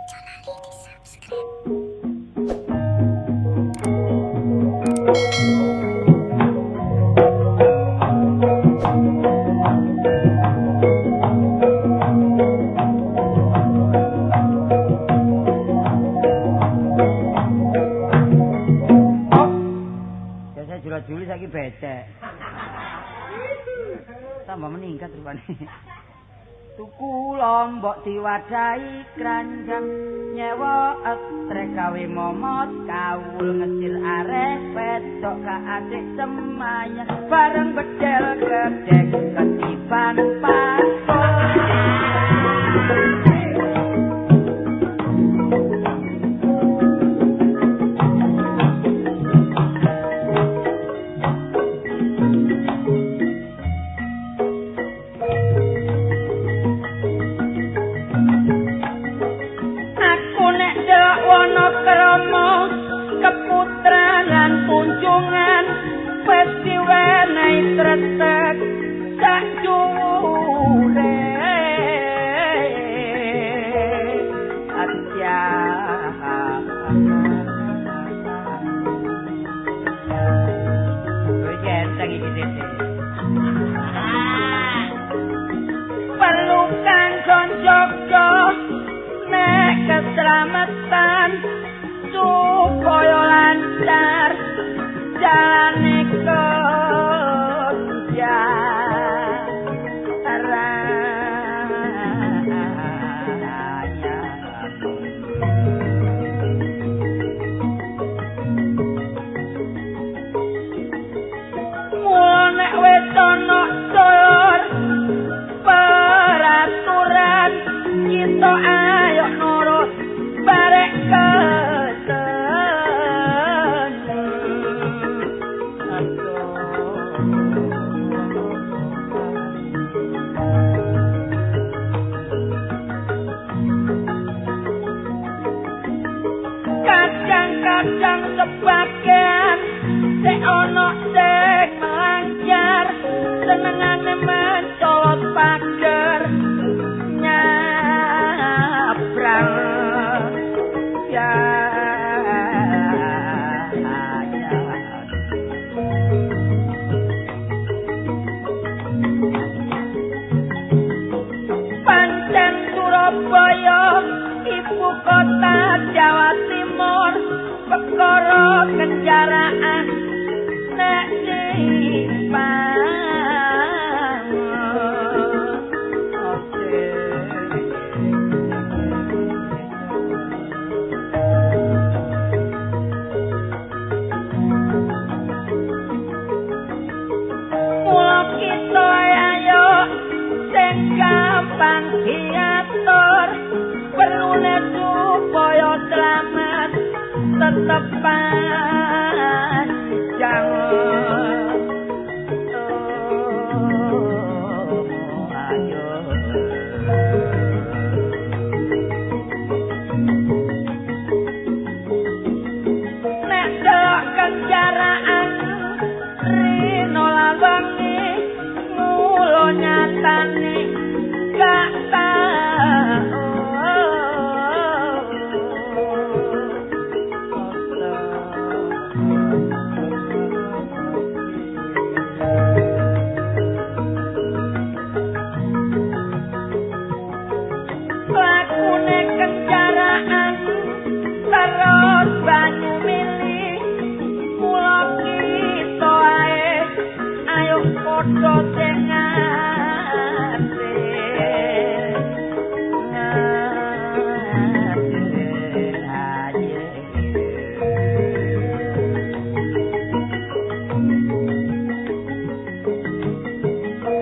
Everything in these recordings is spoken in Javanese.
Aja lali di subscribe. Juli saiki becek. Tambah meningkat rupane. Tuku lombok diwadahi kranjang nyewa etrek gawe momot kawul ngecil arek wedok ka adik semaya bareng bedel gedhek ketiban patok. Keputranan kunjungan wis diwenehi tretek sak dhuwure atya kowe enteng iki dhewe perlu kanggo njaga nek keselamatan supaya lancar jalane kerja raya. Mula nek wis ana dulur peraturan kita ayo nurut barek kadang sebagian sing ana sing melanggar senengane mencolot pager nyabrang ya. Pancen Surabaya ibu kota Jawa Timur perkara kendaraan nek simpang mula kita ayo sing gampang diatur perlune supaya selamat tetep panjang. Ayo nek delok kendaraan rino lawangi mulo nyatane gak tau. Lakune kendaraan terus banyu milih mula kita ae ayo padha sing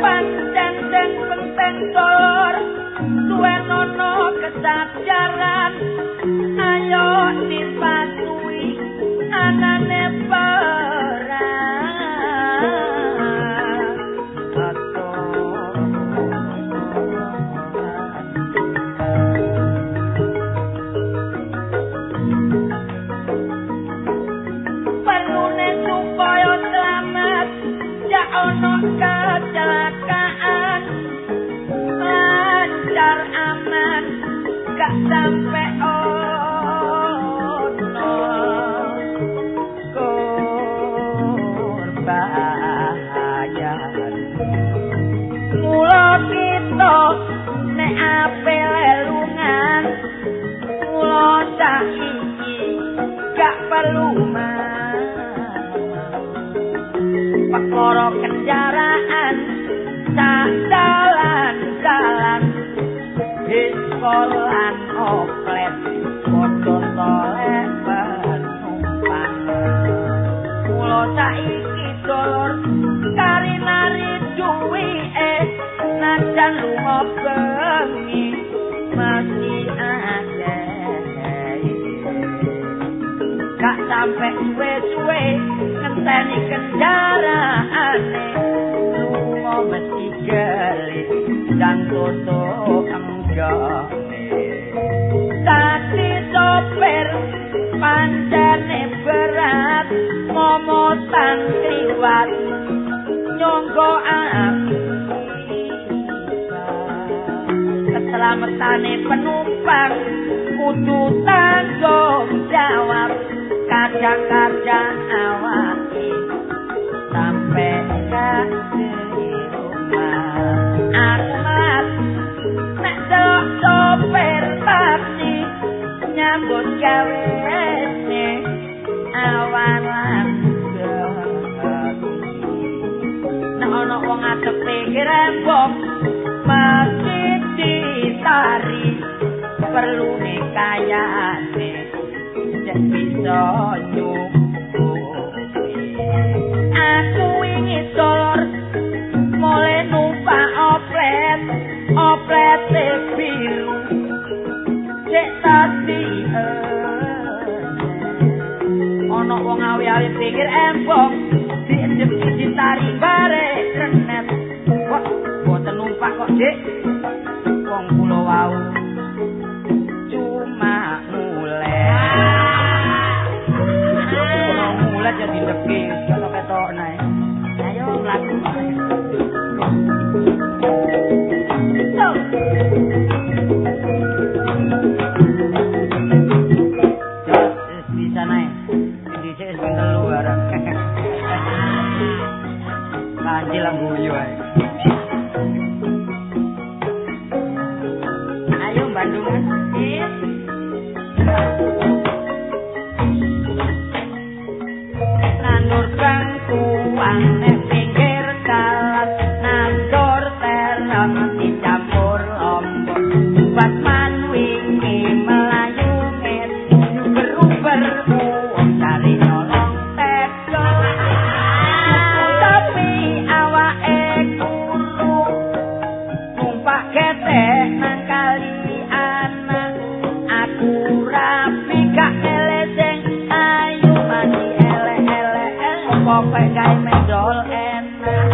pancen sing penting dulur duwenono kesadaran ayo dipatuhi anane perang. Perlune supaya selamat ya ono kecelakaan lancar aman gak. sampe ono korban. Mula kita nek ape lelungan, mula saiki gak perlu perkara kendaraan sak dalan-dalan diskolan oplet padha tolek penumpang. Mula saiki dulur kari-nari duwike najan lunga bengi mesti akeh. Gak sampe suwe-suwe ngenteni kendaraane, lunga mesti gelis dan tutup enggone. Dadi sopir pancene berat, momotan kliwat nyonggo akibat. Keselamatane penumpang kudu tanggung jawab, kadang-kadang awake sampe gak di rumah. Aku melat nek delok sopir taksi nyambut gawene awan lan nek ana wong adepe rembong mesti ditari, perlune kayane cek bisa nyukupi. Aku wingi dulur mulai numpak oplet, oplete biru cek tadi ana wong awi-awi pinggir embong diendep ditari bare renet. Kok boten numpak kok, Dik? Wong kula wau cuma mulai. Mulai jadi lebih kalau ketok nae. Ayo mlaku. Jos bisa nae. Dhisik wis ping 3 barang. Kancil guyu ae. Ayo Bandungan. Nandur bangkuang nek pinggir dalan, nandur terong dicampur lombok. Batman wingi melayu nget, uber-uber wong cari nyolong tedong. Tapi awake kuru numpak ketek nang kali anak. Aku rapi gak milih sing ayu mati elek-elek pokoke gawe mendol enak.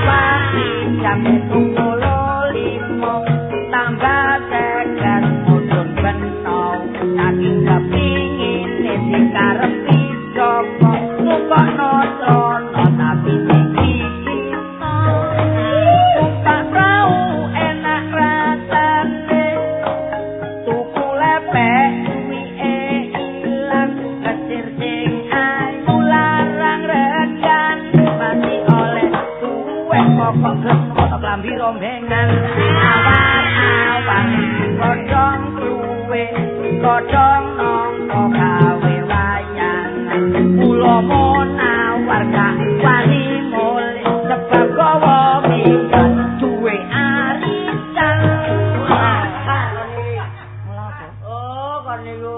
Pagi jam 7.25 tambah tekan mudhun beno, saking kepingine dikarepi sapa nukokno trono tapi sing iki numpak prau enak rasane, tuku lepek duwike ilang, ketir sing ayu larang regan mati oleh duwe pokok gelem foto klambi rombengan. Awar-awar godhong kluwe godhong nangka gawe wayangan. Kula monawar gak wani mulih sebab gawa minggat duwe arisan. Oh, kon niku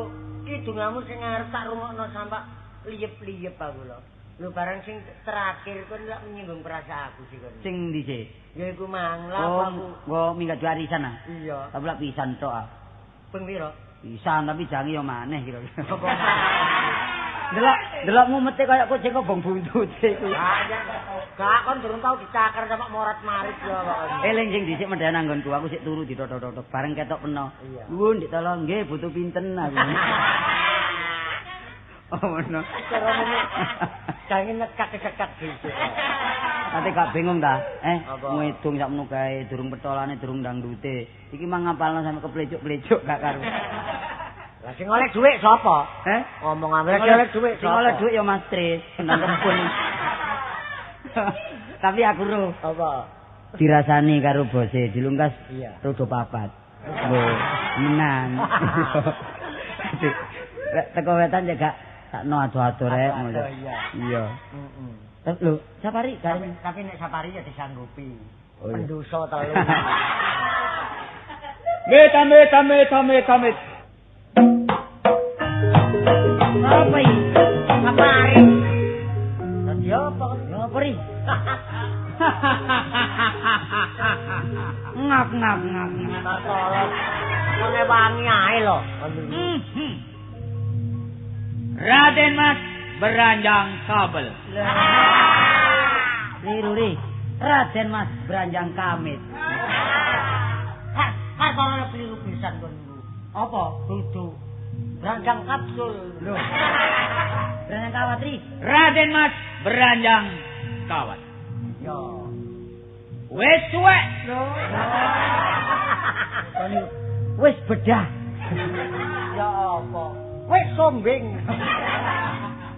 kidungamu sing arep tak rungokno sampak liyep-liyep aku lho. Lho barang sing terakhir kon lak menyinggung perasaanku sih kon. Sing ndi sih? Ya iku mang lha aku. Nggo minggat arisan ah. Iya. Tapi lak pisan tok ah. Ping piro? Pisan tapi jange yo maneh kira-kira. Delok, delok mumete kaya kucing kobong buntut iku. Gak kon durung tau dicakar sama morat-marit ya kok. Eling sing dhisik mendhan anggonku aku sik turu ditotok-totok bareng ketok peno. Nuwun Dik tolong nggih butuh pinten aku. Oh ngono. Cara ngene jangan nekak-nekak dhisik. Ate gak bingung ta? Ngidung sakmono kae durung petolane durung dangdute. Iki mang ngapalno sampe keplecuk-plecuk gak karo. Lah sing oleh dhuwit sapa? Ngomong amrek oleh dhuwit sing oleh dhuwit ya Mas Tris, nang kebun. Tapi aku ro. Apa? Dirasani karo bose dilungkas rodo papat. Lho, menang. Teko wetan ya gak sakno ado-ado rek ngono. Iya. Heeh. Lho, Sapari tapi nek Sapari ya disanggupi. Pendosa telu. Met met met met met. Apa iki? Sapari. Dadi apa? Ya apa ri? Ngap ngap ngap. Tolong. Wong wangi ae lho. Raden Mas beranjang kabel. Liru ri. Raden Mas beranjang kamit. Hah, karo keliru pisan kon niku. Apa? Dudu. Beranjang kapsul. Lho. Beranjang kawat ri. Raden Mas beranjang kawat. Ya. Wis suwek. Lho. Wis bedah. Ya apa? Wis sombing.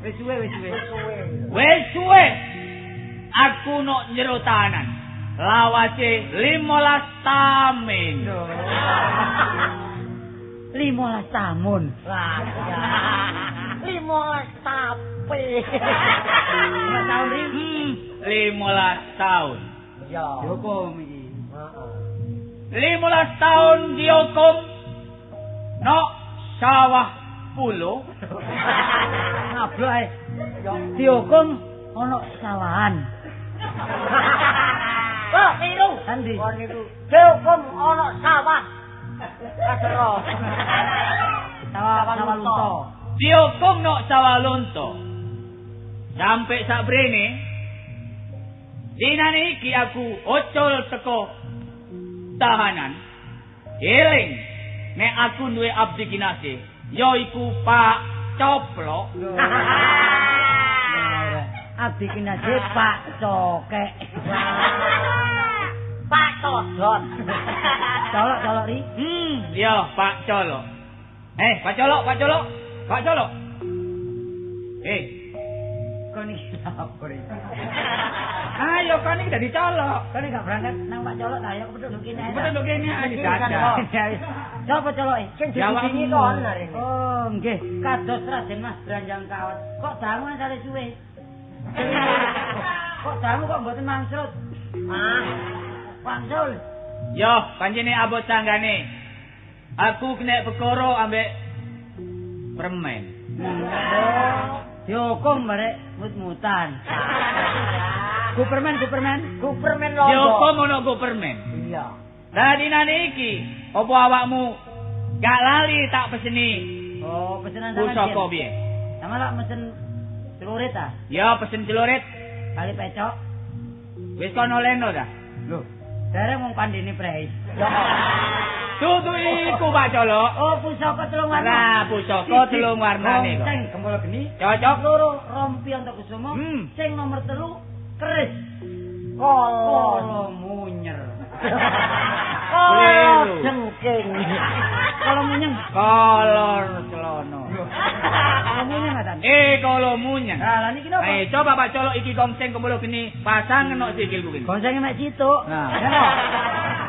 Wis suwe wis suwe. Wis suwe. Wis suwe. Aku nok njero tahanan. Lawase 15 tamin. 15 tamun. Wah. 15 tape. 15 tahun ri. 15 tahun. Ya. Dihukum iki. Heeh. 15 tahun dihukum nok sawah pulo. Ngablok ae. Dihukum ana sawahan. Wah, keliru. Endi? Kon niku dihukum ana sawah. Kasero. Sawah lunto. Dihukum nok sawah lunto. Sampai sabrene dinane iki aku ocol teko tahanan. Eling nek aku duwe abdi kinasih yaiku Pak Coplok. Abdi kinasih Pak Cokek. Pak Codot. Colok-colok ri. Iya, Pak Colok. Pak Colok, Pak Colok. Pak Colok. Kon iki apa ri? Ayo kon iki dadi colok. Kon gak berangkat nang Pak Colok ta ya kepethuk nduk kene. Kepethuk nduk kene ae dadak. Coba coloke. Sing dikunjungi kon arene. Oh, nggih. Kados Raden Mas Branjang Kawat. Kok dangu sale suwe? Kok dangu kok mboten mangsrut? Ah, wangsul. Yo, pancene abot tanggane. Aku kena perkara ambek permen. Dihukum barek mut-mutan. Gupermen, gupermen, gupermen londo. Dihukum ono gupermen. Iya. Lah dinane iki, apa awakmu gak lali tak peseni? Oh, pesenan sampean. Pusaka piye? Sama lak mesen celurit ta? Ya, pesen celurit. Kali pecok. Wis kono leno ta? Lho, dereng wong pandene prei. Dudu iku Pak Colok. Oh, pusaka telung warna. Lah, pusaka telung warnane kok. Sing gempol geni. Cocok loro rompi Antakusuma. Sing nomor 3 keris. Kala munyer. Kala jengking. Kala munyeng. Kolor celono. Kala munyeng atan. Kala munyeng. Lah, lha niki napa? Coba Pak Colok iki gongseng kempul geni pasang nok sikilku kene. Gongsenge mek situk. Nah.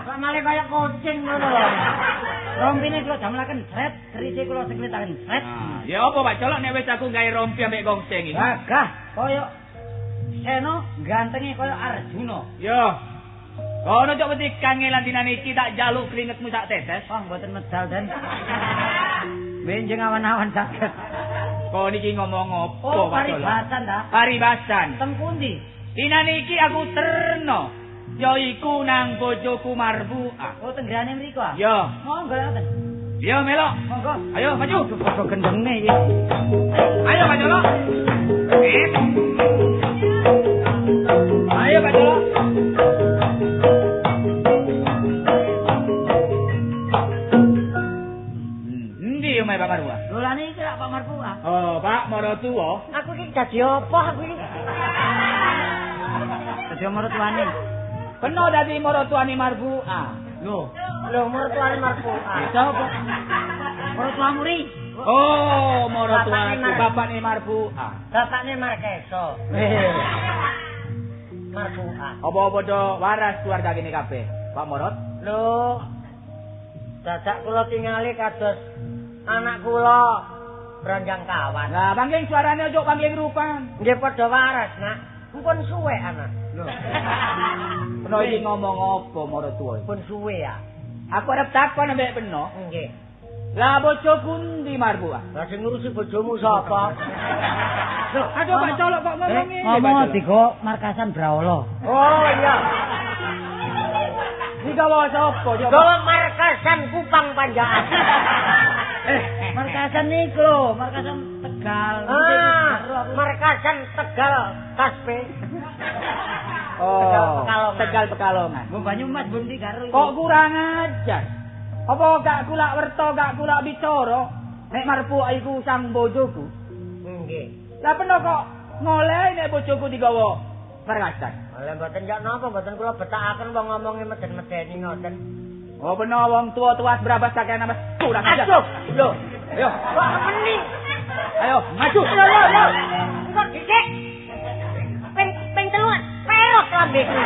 Kok malah kaya kucing ngono lho. Rompine kula jamlaken sret, kerise kula seklitaken sret. Ya apa Pak Colok nek wis aku gawe rompi ambek gongseng iki? Gagah kaya Seno gantenge kaya Arjuna. Yo. Kono cok wedi kangelan dinane iki tak jaluk keringetmu sak tetes. Wah, mboten medal den. Benjing awan-awan saged. Kon iki ngomong apa Pak Colok? Paribasan ta? Paribasan. Teng pundi? Dinane iki aku terno. Yaiku nang bojoku Marbuah. Oh, tenggrane mriku ah? Ya. Monggo ngoten. Ya melok. Monggo. Ayo maju. Padha gendenge iki. Ayo Pak Colok. Ayo Pak Colok. Endi Endi omahe Pak Marfuah? Lho lha niki lak Pak Marfuah. Oh, Pak Maratuwa. Aku iki dadi apa aku iki? Dadi maratuwane. Peno dadi maratuwane Marfuah. Lho, lho maratuwane Marfuah. Sapa? Maratuamu ri. Oh, maratuaku bapakne Marfuah. Bapakne Markeso. Marfuah. Apa padha waras keluarga kene kabeh? Pak Morot? Lho. Dadak kula tingali kados anak kula Branjang Kawan. Lah, panggil suarane aja panggil rupan. Nggih padha waras, Nak. Mpun suwe anak. Lho. Peno iki ngomong apa maratuwa? Pun suwe ya. Aku arep takon ambek Peno. Nggih. Lah bojoku ndi Marfuah? Lah sing ngurusi bojomu sapa? Lho, aduh Pak Colok kok ngomong ngene. Ngomong digo markasan Braolo. Oh iya. Digawa sapa coba? Gawa markasan Kupang Panjaan. Markasan niku lho, markasan Tegal. Ah, markasan Tegal Kaspe. Oh, Tegal Pekalongan. Mbok Banyumas mbok ndi karo. Kok kurang ajar. Apa gak kulak werto, gak kulak bicara? Nek Marfuah iku sang bojoku. Nggih. Lah peno kok ngolehi nek bojoku digawa markasan. Lah mboten jak napa mboten kula betakaken wong ngomongi meden-medeni ngoten. Oh peno wong tua-tua berabas kakean apa kurang ajar. Lho, ayo kok meni. Ayo maju. Lho lho lho. Engko dhisik. Ping teluan perok lambeku.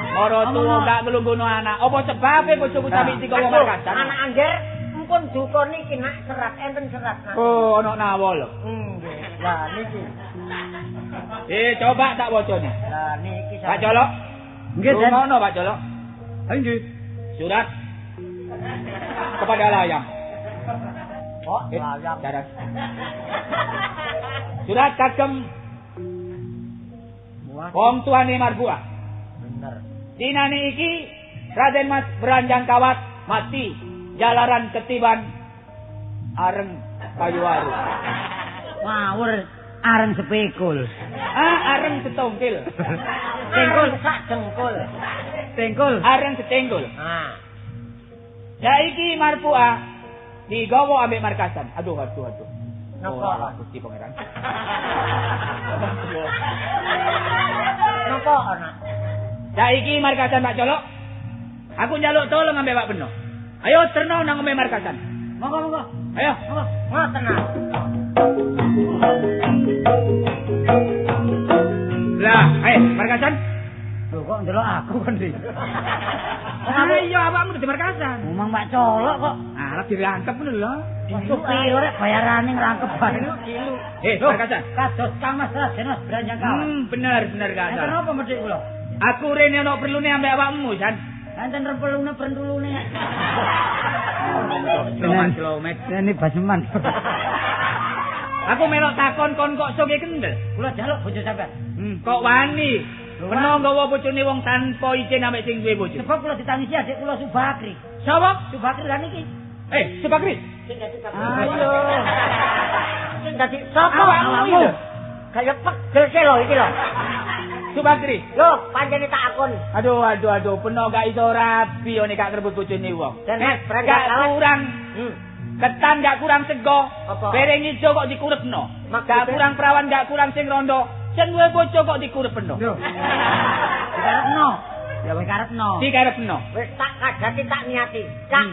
Ora tuwa gak nglungguhno anak. Apa sebabe bojoku sampe digawa markasan? Anak angger mpun duka niki nak serat enten serat. Oh, ana nawa lho. Nggih. Lah niki. Coba tak wacane. Lah niki Pak Colok. Nggih, Den. Ngono Pak Colok. Nggih. Surat kepada layang. Oh, layang. Darat. Surat kagem wong tuane Marfuah. Bener. Dinane iki Raden Mas Branjang Kawat mati jalaran ketiban areng kayu aru. Ngawur areng sepikul. Ah, areng setongkil. Tengkul sak dengkul. Tengkul. Areng setenggul. Ah. Saiki Marfuah digawa ambek markasan. Aduh, aduh, aduh. Napa? Gusti Pangeran. Napa ana? Saiki markasan Pak Colok. Aku njaluk tolong ambek Pak Beno. Ayo terno nang omahe markasan. Monggo, monggo. Ayo. Monggo. Ngoten ah. Lah, ayo markasan. Lho kok ndelok aku kon iki. Ayo awakmu di markasan. Omong Pak Colok kok. Ah, lagi dirangkep ngono lho. Masuk piro rek bayarane ngrangkep bae. Markasan. Kados Kang Mas Raden Mas Branjang Kawat. Bener bener gak Enten salah. apa medhik kula? Aku rene ana perlune ambek awakmu, San. Enten rempelune prentulune. Slomet slomet. Ini baseman. Aku melok takon kon kok soge kendel. Kula jaluk bojo sampean. Kok wani? Peno nggawa bojone wong tanpa izin ambek sing duwe bojo. Sebab kula ditangisi adik kula Subakri. Sapa? Subakri lan iki. Subakri. Sing dadi Ayo. Sing dadi sapa Awakmu iki lho. Kaya pegel sih lho iki lho. Subakri. Lho, pancene tak akon. Aduh, aduh, aduh, peno gak iso rabi one gak ngrebut bojone wong. Dan Mas Branjang gak Kawat. kurang ketan, gak kurang sego. Apa? Piring ijo kok dikurepno. Gak Maksudnya? kurang perawan, gak kurang sing rondo. Sing duwe bojo kok dikurepno. Lho. Dikarepno. Ya dikarepno. Dikarepno. Wis tak kajati tak niati. Cak.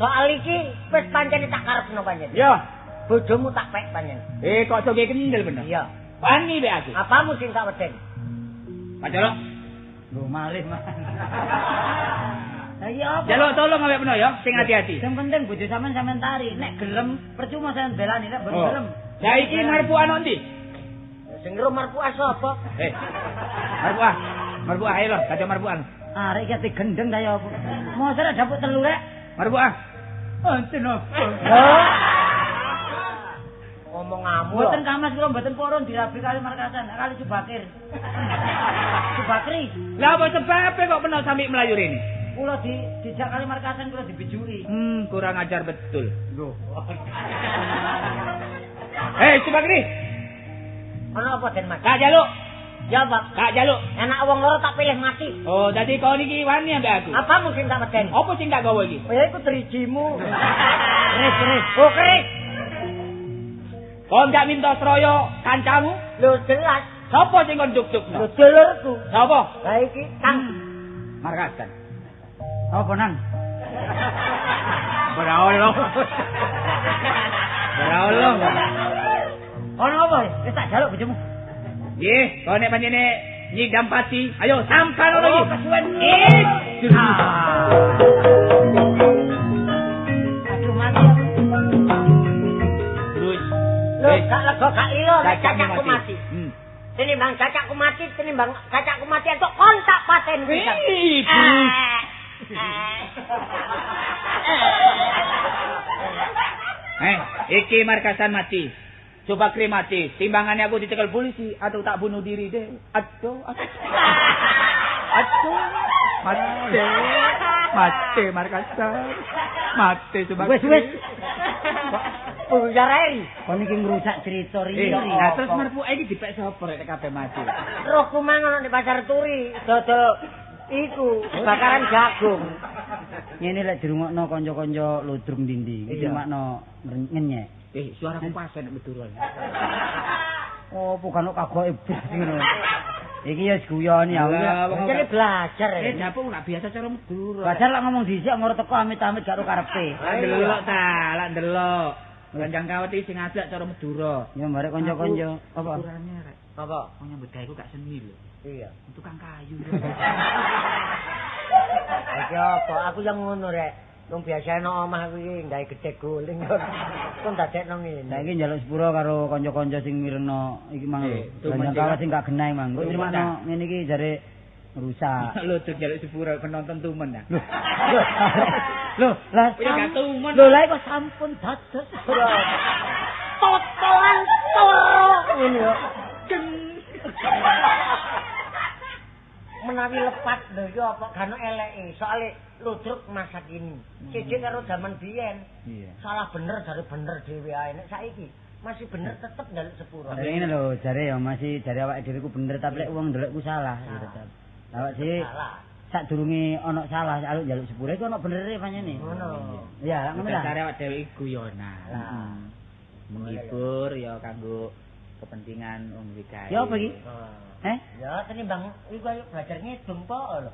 Soal iki wis pancene tak karepno pancen. Ya. Bojomu tak pek pancen. Kok soge kendel bener. Iya. Wani be aku. Apamu sing tak weden? Pak Colok, Lho malih, Mas. Lah iya apa? jaluk tolong ambek peno ya, sing hati-hati. Sing penting bojo sampean sampean tari. Nek gelem percuma sampean belani nek mboten gelem. Lah iki Marfuah ono ndi? Sing ro Marfuah sapa? Marfuah. Marfuah ayo lho, kaca Marfuah. Arek iki ati gendeng ta ya apa? Mosok rek dapuk telu rek. Marfuah. Enten apa? Omongamu. Mboten Kang Mas kula mboten purun dirabi kali markasan, kali Subakir. Subakri. Lah apa sebabe kok peno sampe mlayu rene? Kula dijak kali markasan kula dibijuki. Kurang ajar betul. Lho. Subakri. Ana apa Den Mas? Tak jaluk. Ya, Pak. Gak jaluk. Enak wong loro tak pilih mati. Oh, dadi kon iki wani ambek aku. Apamu sing tak medeni? Apa sing tak gawa iki? Ya iku drijimu. Keris. Oh, keris. Kon gak minta sroyo kancamu? Lho jelas. Sapa sing kon duk-dukno? Lho dulurku. Sapa? Lah iki Kang Markasan. Apa nang? Ora ono. Ora ono. Ono apa? Wis tak jaluk bojomu. Nggih, kok nek panjene nyidam pati, ayo sampan ono iki. Oh, kesuwen. Aduh mati. Terus. Lho, gak lega gak lilo, cacakku mati. Tinimbang cacakku mati, tinimbang cacakku mati entuk kon tak paten pisan. Iki Markasan mati. Coba mati. Timbangannya aku dicekel polisi atau tak bunuh diri deh. Aduh. Aduh. Mati. Mati Markasan. Mati coba. Wis wis. Buyar ae. Kon iki ngrusak cerita riri. Lah terus merpuke iki dipek sapa rek kabeh mati. Rohku mang ono di pasar turi dodol iku bakaran jagung. Ngene lek dirungokno kanca-kanca ludruk ndi-ndi, iki makno ngenyek. Suaraku pas nek Madura. Oh, bukan kok kagoke blas ngono. Iki ya guyon ya. Jane belajar. Dapuk ora biasa cara Madura. Belajar lak ngomong dhisik moro teko amit-amit gak ro karepe. Lak ndelok ta, lak ndelok. Kanjang kawet iki sing asli cara Madura. Ya barek kanca-kanca. Apa? Kurane rek. Apa? Wong nyambut gawe ku gak seni lho. Iya. Tukang kayu. Iki apa? Aku yang ngono rek. Wong biasa nang omah aku iki gawe gedhe guling kok. Kon dadekno ngene. Saiki njaluk sepuro karo kanca-kanca sing mirengno iki mang lho. Kanjang kawet sing gak genah mang. Kok trimono ngene iki jare ngrusak. Lho njaluk sepuro penonton tumen ta. Lho, lah gak tumen. Lho lah kok sampun dados. Totolan toro ngene yo. Menawi lepat lho ya apa gak ono eleke. Soale ludruk masa kini. Siji karo jaman biyen. Salah bener jare bener dhewe ae. Nek saiki masih bener tetep njaluk sepuro. Jare ngene lho, jare ya masih jare awake dhewe ku bener tapi lek wong ndelok ku salah ya tetep. Awak dhewe sadurunge ana salah aluk njaluk sepuro iku ana benere pancene. Ngono. Ya, ngono ta. Jare awake dhewe iki guyonan. Menghibur ya kanggo kepentingan wong gawe. Ya apa iki? Ya tenimbang iku ayo belajar ngidung po lho.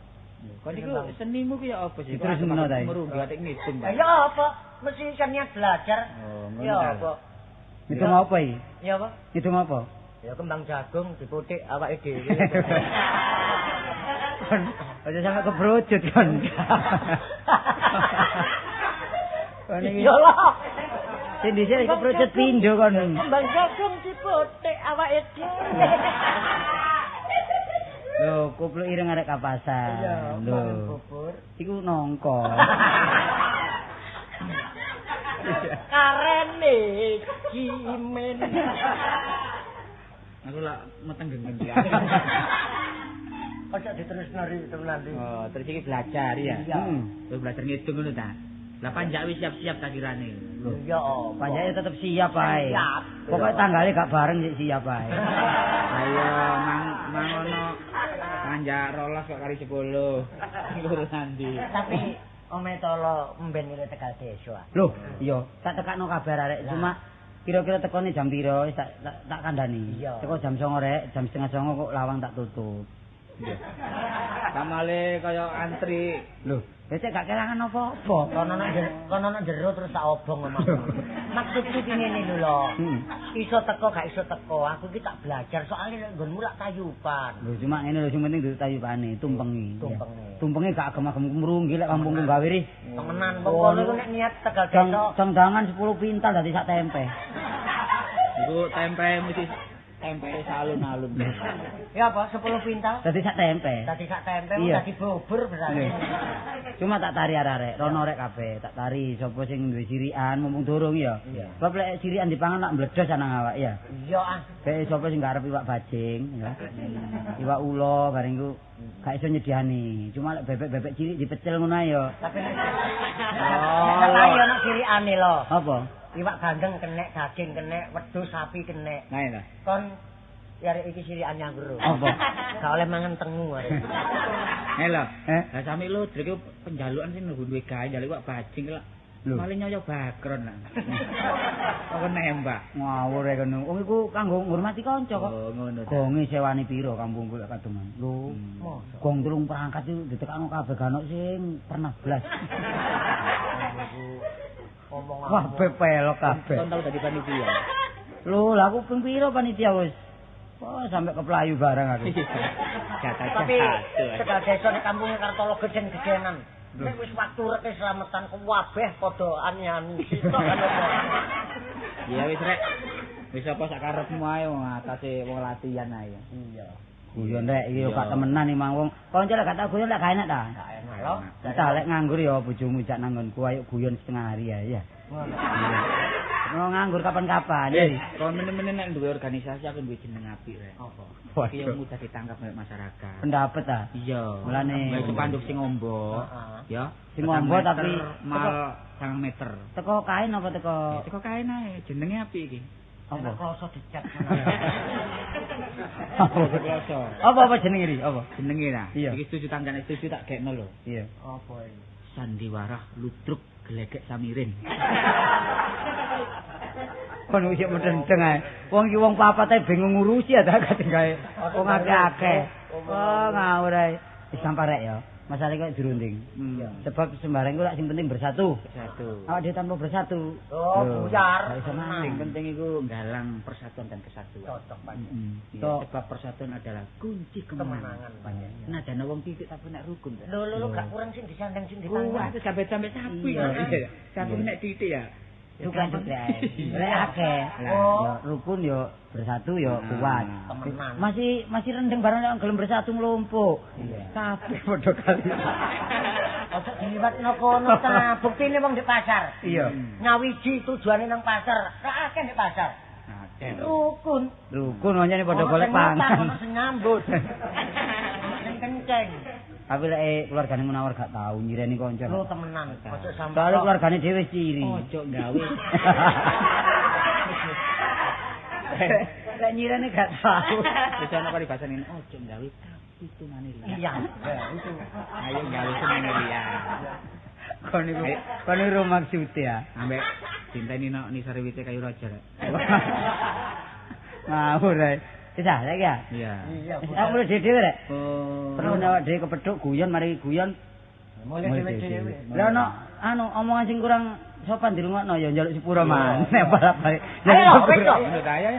Kon iku senimu ku ya apa sih? Terus ngono ta. Merunggu atik ngidung. Ya apa? Mesti iso niat belajar. Ya apa? Ngitung apa iki? Ya apa? Ngitung apa? Ya kembang jagung diputik awake dhewe. Aja sampe kebrojot kon. Kon iki. Ya lah. Sing dhisik kebrojot pindho kon. Kembang jagung diputik awake dhewe. Lho, kupluk ireng arek kapasan. Lho, bubur. Iku nongko. Karene jimen. Aku lak meteng gendeng. Ojo diterusno ri temenan. Oh, terus iki belajar ya. Terus belajar ngitung ngono ta. Lah panjak wis siap-siap ta kirane. Lho, ya apa? Panjake tetep siap ae. Siap. Pokoke tanggale gak bareng sik siap ae. Ayo mang ono panjak 12 kok kali 10. Iku nanti. Tapi ome tolo mben ire Tegal Desa. Lho, iya, tak tekakno kabar arek cuma kira-kira tekone jam pira wis tak kandhani. Teko jam 09.00 rek, jam 08.30 kok lawang tak tutup. Kamale kaya antri. Lho, wis gak kelangan apa-apa. Kono nang jero terus tak obong omahku. Maksudku ki ngene lho lho. Iso teko gak iso teko, aku iki tak belajar soalnya nek nggonmu lak tayupan. Lho cuma ngene lho sing penting dudu tayupane, tumpengi. Tumpengi. Tumpengi gak agem-agem kemrunggi lek kampungku gawe ri. Temenan wong kono iku nek niat Tegal Desa dangdangan 10 pintal dadi sak tempe. Iku tempe mesti tempe alun-alun. Ya apa 10 pintal? Dadi sak tempe. Dadi sak tempe dadi bubur berarti. Cuma tak tari arek-arek, rono rek kabeh, tak tari sapa sing duwe sirikan mumpung durung ya. Sebab lek sirikan dipangan lak mbledos nang awak ya. Iya ah. Kayak sapa sing gak arep iwak bajing ya. Iwak ula bareng iku gak iso nyediani. Cuma lek bebek-bebek cilik dipecel ngono ae ya. Tapi oh, ono sirikane lho. Apa? Iwak bandeng kenek, daging kenek, wedhus sapi kenek. Nah, iya. Kon Ya arek iki sirikan nyanggur. Apa? Gak oleh mangan tengu arek. Lho. Lah sami ludruk iku penjalukan sing duwe gawe njaluk wak bajing lho. Malah nyoyo bakron lah. Kok nembak. Ngawur e kono. Wong iku kanggo ngurmati kanca kok. Oh, ngono. Gonge sewane piro kampungku lek kadungan. Lho. Gong 3 perangkat iku ditekakno kabeh gak ono sing pernah blas. Omong wah pelok kabeh. Kon tau dadi panitia. Lho, lah aku ping piro panitia wis. Wah, sampai ke Pelayu bareng aku. Tapi tegal desa nek kampunge Kartolo geden-gedenan. Nek wis waktu rek slametan kabeh padha ani-ani. Ya wis rek. Wis apa sak karepmu ae wong atase wong latihan ae. Iya. Guyon rek iki yo gak temenan iki mang wong. Kanca lek gak tau guyon lek gak enak ta? Gak enak lho. Entah lek nganggur ya bojomu jak nanggonku ayo guyon setengah hari ya. Ya. Mau nganggur kapan-kapan. Kon men-men nek duwe organisasi aku duwe jeneng apik rek. Apa? Iki yang mudah ditangkap oleh masyarakat. Pendapat ta? Iya. Mulane gawe spanduk sing ombo, ya. Sing ombo tapi mal 9 meter. Teko kain apa teko? Ya, teko kain ae, jenenge apik iki. Apa? Kloso dicat. Kloso. Apa jenenge iki? Apa? Jenenge ta? Iki setuju tanggane setuju tak gekno lho. Iya. Apa iki? Sandiwara ludruk glegek samirin. Kon wis medendeng ae. Wong iki wong papat ae bingung ngurusi ya ta kadang gawe. Wong akeh-akeh. Oh, ngawur ae. Wis sampah rek ya. Masalah kok dirunding. Iya. Sebab sembarang iku lak sing penting bersatu. Bersatu. Awak dhewe tanpa bersatu. Oh, buyar. Gak iso menang. Sing penting iku nggalang persatuan dan kesatuan. Cocok panjenengan. Sebab persatuan adalah kunci kemenangan. Nah, dana wong titik tapi nek rukun. Lho lho gak kurang sing disandang sing ditangan. Wah, wis sampe sapi. Iya. Sapi nek titik ya. Bukan juga. Lek akeh. Ya rukun ya bersatu ya kuat. Masih rendeng bareng nek gelem bersatu nglumpuk. Kabeh padha kali. Ojo diliwatno kono ta. Buktine wong di pasar. Iya. Nyawiji tujuane nang pasar. Ra akeh di pasar. Rukun. Rukun wancane padha golek pangan. Ono sing nyambut. Ono sing kenceng. Tapi lek keluargane Munawar gak tau nyireni kanca. Lho temenan, ojo sampe. Soale keluargane dhewe ciri. Ojo gawe. Lek nyireni gak tau. Wis ana paribasan ngene, ojo gawe kapitunane liya. Iya, itu. Ayo gawe senenge liya. Kon niku, kon niku maksude ya. Ambek dinteni nok nisore wite kayu raja rek. Ngawur ae. Wis ah, saiki ya. Iya. Iya. Wis aku dhewe rek. Oh. Perlu awak dhewe kepethuk guyon mari guyon. Mulih dhewe-dhewe. Lah ono anu omongan sing kurang sopan dirungokno ya njaluk sepuro maneh balap-balik. Ayo, wis to. Ngono ta ya.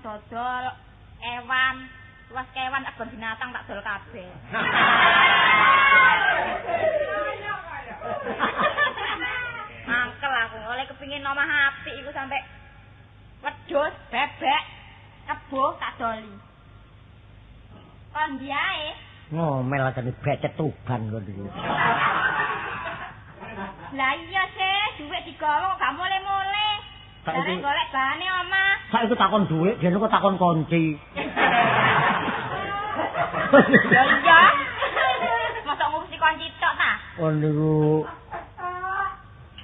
Dodol kewan, luas kewan tak binatang tak dol kabeh. Mangkel aku, oleh kepingin omah apik iku sampe wedhus, bebek, kebo tak doli. Kon ndi ae? Ngomel ajane becet tuban kok iki. Lah iya sih, dhuwit digawa kok gak mule-mule. Saiki golek bahane omah. Saiki takon dhuwit, dene kok takon kunci. Ya iya. Mosok ngurusi kunci tok ta? Oh niku.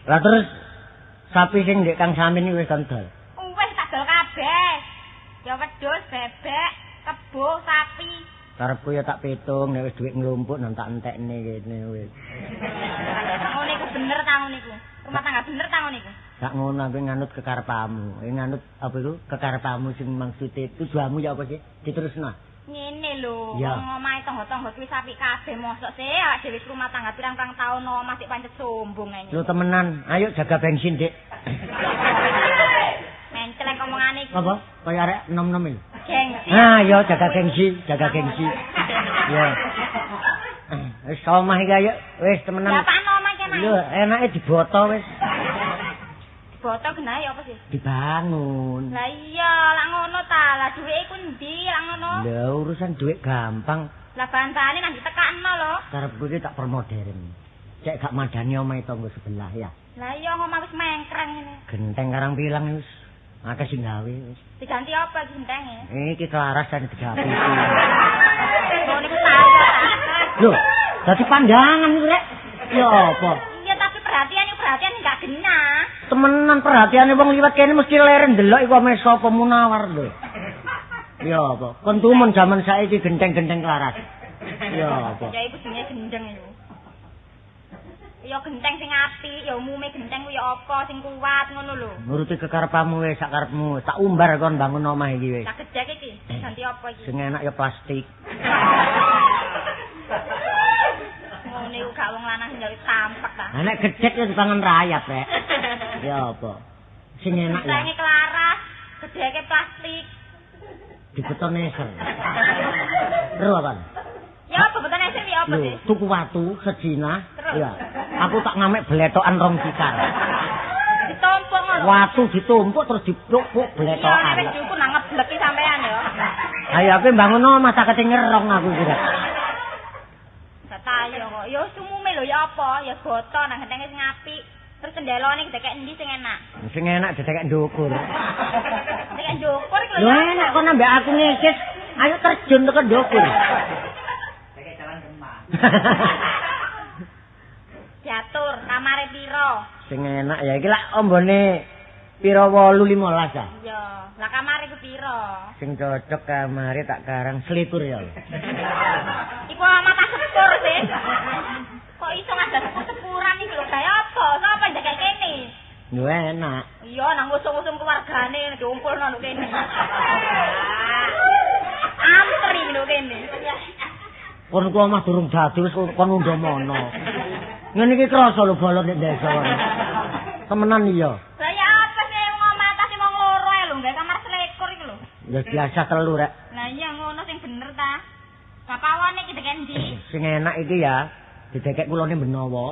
Lah terus sapi sing ndek Kang Samin wis dol. Wis tak dol kabeh. wedhus, bebek, kebo, sapi. Karepku ya tak pitung nek wis dhuwit nglumpuk nang tak entekne kene wis. Ngono iku bener ta ngono iku. Rumah tangga bener ta ngono iku. Gak ngono aku nganut kekarepamu. Nganut apa iku? Kekarepamu sing maksude tujuanmu ya apa sih? Diterusno. Ngene lho, wong omahe tangga-tangga kuwi apik kabeh mosok sih awak dhewe rumah tangga pirang-pirang taun omah sik pancet sombong ae. Lho temenan, ayo jaga bensin, Dik. Menceleng omongane iki. Apa? Kaya arek nom-nom iki. Gengsi. Ah, yo jaga gengsi, jaga gengsi. Ya. Wis omah iki ayo, wis temenan. Lah apaan omah iki enake? Lho, enake diboto wis. Diboto genahe apa sih? Dibangun. Lah iya, lak ngono ta. Lah dhuwite iku endi lak ngono? Lah urusan dhuwit gampang. Lah bahan-bahane nang ditekakno lho. Karepku iki tak permodern. Cek gak madani omahe tangga sebelah ya. Lah iya omah wis mengkreng ngene. Genteng karang pilang wis akeh sing gawe wis. Diganti apa iki gentenge? Iki kelaras dan digawe iki. Ngono iku tayo ta. Lho, dadi pandangan iku rek. Ya apa? Iya tapi perhatian iku perhatian gak genah. Temenan perhatiane wong liwat kene mesti leren ndelok iku ame sapa Munawar lho. Ya apa? Kon tumen jaman saiki genteng-genteng klaras. Ya apa? Ya iku jenenge gendeng iku. Ya genteng sing apik, ya umume genteng ku ya apa sing kuat ngono lho. Nuruti kekarepamu wis sak karepmu, tak umbar kon bangun omah iki wis. Tak gedhek iki, ganti apa iki? Sing enak ya plastik. Ngono iku gak wong lanang sing gawe tampek ta. Lah nek gedhek ya dipangan rayap rek. Ya apa? Sing enak ya. Gentenge klaras, gedheke plastik. Dibeton neser. Ero apa? Ya apa beton neser ya apa sih? Tuku watu sejina. Ya. Aku tak ngamek bletokan rong cikar. Ditumpuk ngono. Watu ditumpuk terus dipluk-pluk bletokan. Iya, nek wis diukur nang ngebleki sampean ya. Ayo aku bangun omah tak ketingerong aku iki. Tayo kok. Ya umume lho ya apa? Ya boto nang gentenge sing apik. Terus cendelone didekek endi sing enak? Sing enak didekek ndukur. Didekek ndukur iku lho. Enak kon ambek aku ngesis. Ayo terjun teko ndukur. Dekek jalan kemah. Diatur kamare piro? Sing enak ya iki lak ombone piro 8 15 ah. Iya. Lah kamare iku piro? Sing cocok kamare tak karang selikur ya. Iku omah tak sepur sih. Kok iso ngajar sepur-sepuran iki lho gawe apa? Sapa ndekek kene? Lho enak. Iya nang usung-usung keluargane diumpulno nduk kene. Antri nduk kene. Kon ku omah durung dadi wis kon undomono. Ngene iki krasa lho bolo nek desa. Temenan iya. Lah ya apa sih wong omah atase wong loro ae lho gawe kamar selikur iki lho. Ya biasa telu rek. Lah iya ngono sing bener ta. Lah pawone iki dekek endi? Sing enak iki ya didekek kulone Benowo.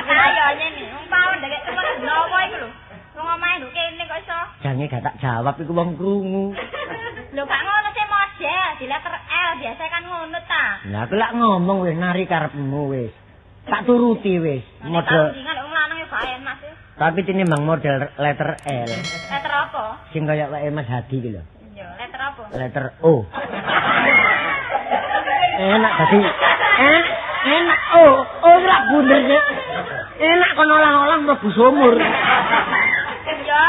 Ayo ngene, wong pawon dekek kulone Benowo iku lho. Wong omahe nduk kene kok iso. Jange gak tak jawab iku wong krungu. Lho gak ngono sih model, di letter L biasa kan ngono ta. Lah aku lak ngomong wis nari karepmu wis. Tak turuti wis. Model wong lanang yo gak enak sih. Tapi tinimbang model letter L. Letter apa? Sing kaya wae Mas Hadi iki lho. Iya, letter apa? Letter O. Enak dadi enak O, O lak bunder sih. Enak kon olah-olah mlebu sumur. Iya,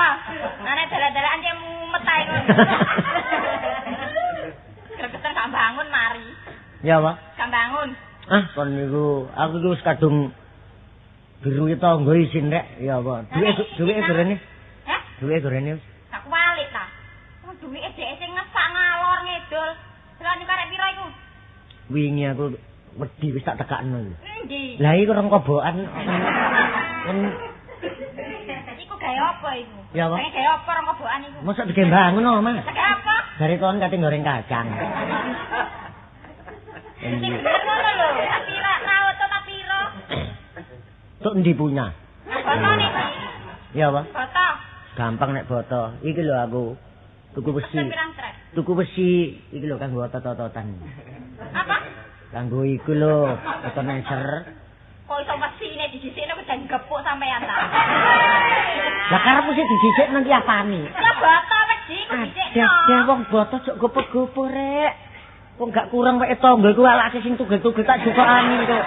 nek dalan-dalan cek mumet ae ngono. Gregetan gak bangun mari. Ya apa? Gak bangun. Ah, kon niku aku iki wis kadung dirungi tangga isin rek. Ya apa? Duwe gorene. Hah? Duwe gorene wis. Tak walik ta. Wong duwike dhek sing ngesak ngalor ngidul. Lah niku arek pira iku? Wingi aku wedi wis tak tekakno iki. Endi? Lah iki rong kobokan. Iku gawe apa iku? Ya apa? Gawe apa rong kobokan iku? Mosok digawe bangun oh, Mas. Gawe apa? Jare kon kate goreng kacang. Sing bener ngono lho. Tak pira rawat ta pira? Tok endi punya? Boto niki. Ya apa? Boto. Gampang nek boto. Iki lho aku tuku besi. Tuku besi iki lho kanggo otot-ototan. Apa? Kanggo iku lho, otoneser. Kok iso mesine dijisikno kejan gepuk sampean ta? Lah karepku sih dijisik nanti apane? Ya boto wedi iku dhisikno. Ya wong boto jok gopo-gopo rek. Wong gak kurang weke tangga iku alake sing tugel-tugel tak jukokane kok.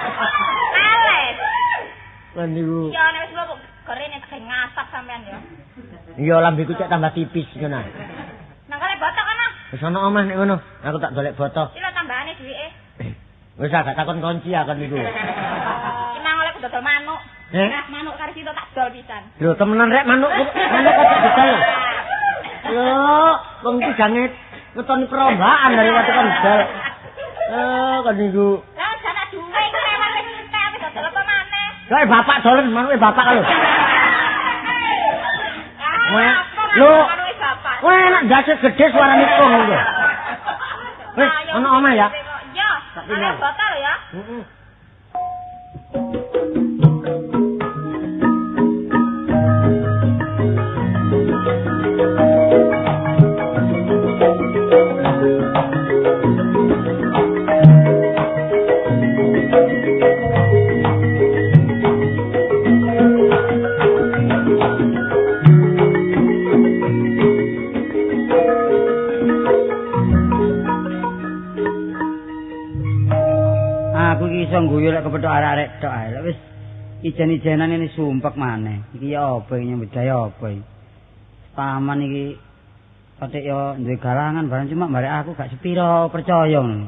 Ales. Lan niku. Ya nek wis kok gorene tak ngasap sampean ya. Iya lambeku cek tambah tipis ngono. Nang kale boto kono. Wis ana omah nek ngono. Aku tak golek boto. Iki lho tambahane duwike. Wis gak takon kunci aku niku. Iki mang oleh dodol manuk. Nah, manuk karo situ tak dol pisan. Lho temenan rek manuk manuk kok tak dodol. Lho, wong iki jange ngetoni perlombaan dari waktu kon dol. Kon niku. Lah jane duwe iki lewat wis entek wis dodol apa maneh. Lah bapak dolen manuke bapak lho. Lho, kowe enak ndase gedhe suarane kong lho. Wis ana omah ya. Iya, ana botol ya. Heeh. Iso ngguyu lek kepethuk arek-arek tok ae. Lek wis ijen-ijenan ini sumpek maneh. Iki ya apa iki nyambut gawe apa iki? Taman iki patik ya duwe galangan barang cuma barek aku gak sepiro percaya ngono.